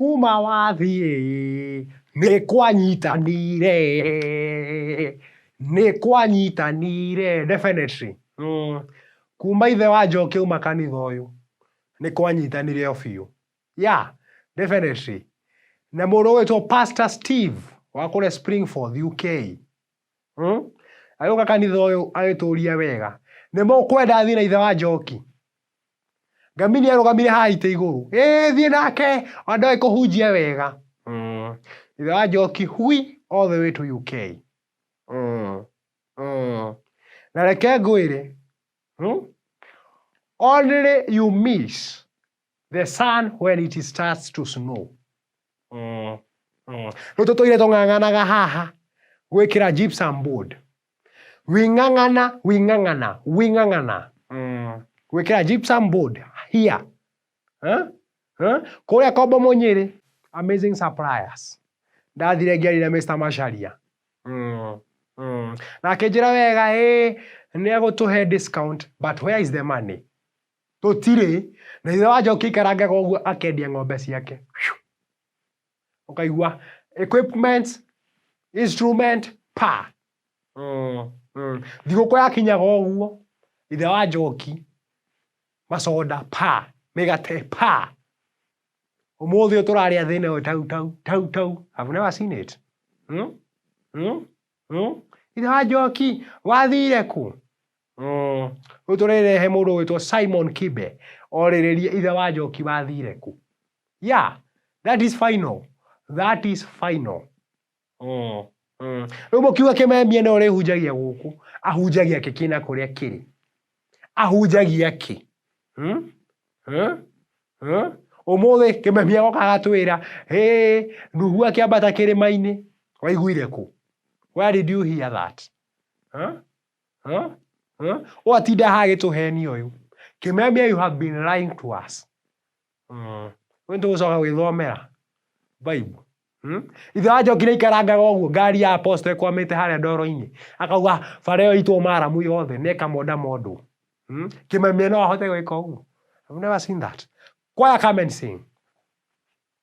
Kuma wathiĩ nĩ kwanyitanire, nĩ kwanyitanire definitely. Kuma ithe wa Njoki auma kanitha ũyũ nĩ kwanyitanire o biũ. Yeah, definitely. Na mũndũ ũgwĩtwo Pastor Steve wa kũrĩa Springford, UK. Agĩũka kanitha ũyũ agĩtũria wega. Nĩ mũkwenda thiĩ na ithe wa Njoki? Ngamini arũgamire haha itĩ igũrũ. Ĩĩ thiĩ nake, ona ndoĩ kũhunjia wega. Ithe wa Njoki hui all the way to UK. Na reke ngwĩre, Only you miss the sun when it starts to snow. Rĩu tũtũire tũng'ang'anaga haha gwĩkĩra gypsum board. Wing'ang'ana, wing'ang'ana, wing'ang'ana. Gwĩkĩra gypsum board here. Huh? Huh? Kũrĩa Kombo Mũnyĩrĩ, amazing suppliers. Ndathire ngĩaria na Mr. Macharia. Na akĩnjĩra wega ĩ nĩ egũtũhe discount, but where is the money? Tũtirĩ. Na ithe wa Njoki aikarangaga ũguo akendia ng'ombe ciake. Ũkaigua equipment, instrument, pa. Thigũkũ yakinyaga ũguo, ithe wa Njoki, macoda pa, mĩgate pa. Ũmũthĩ ũyũ tũrarĩa thĩna ũyũ tau tau tau tau. I've never seen it. Ithe wa Njoki, wathire kũ? Rĩu tũrerehe mũndũ ũgwĩtwo Simon Kibe orĩrĩrie ithe wa Njoki wathire kũ. Yeah, that is final. That is final. Rĩu mũkiuga kĩmemia nĩ ũrĩhunjagia gũkũ, ahunjagia kĩ kĩna kũrĩa kĩrĩ? Ahunjagia kĩ? Hmm? Hmm? Hmm? Ũmũthĩ kĩmemia goka agatwĩra, hĩ, Nuhu akĩambata kĩrĩma-inĩ. Waiguire kũ? Where did you hear that? Huh? Huh? Huh? Ũgatinda haha agĩtũhenia ũyũ. Kĩmemia, you have been lying to us. Rĩu nĩtũgũcoka gwĩthomera Bible. Ithe wa Njoki nĩaikarangaga ũguo ngari ya apostle ĩkwamĩte harĩa ndoro-inĩ. Akauga bara ĩyo itwo maramu yothe na ĩkamonda mondwo. Kĩmemia no ahote gwĩka ũguo? I've never seen that. Choir, come and sing.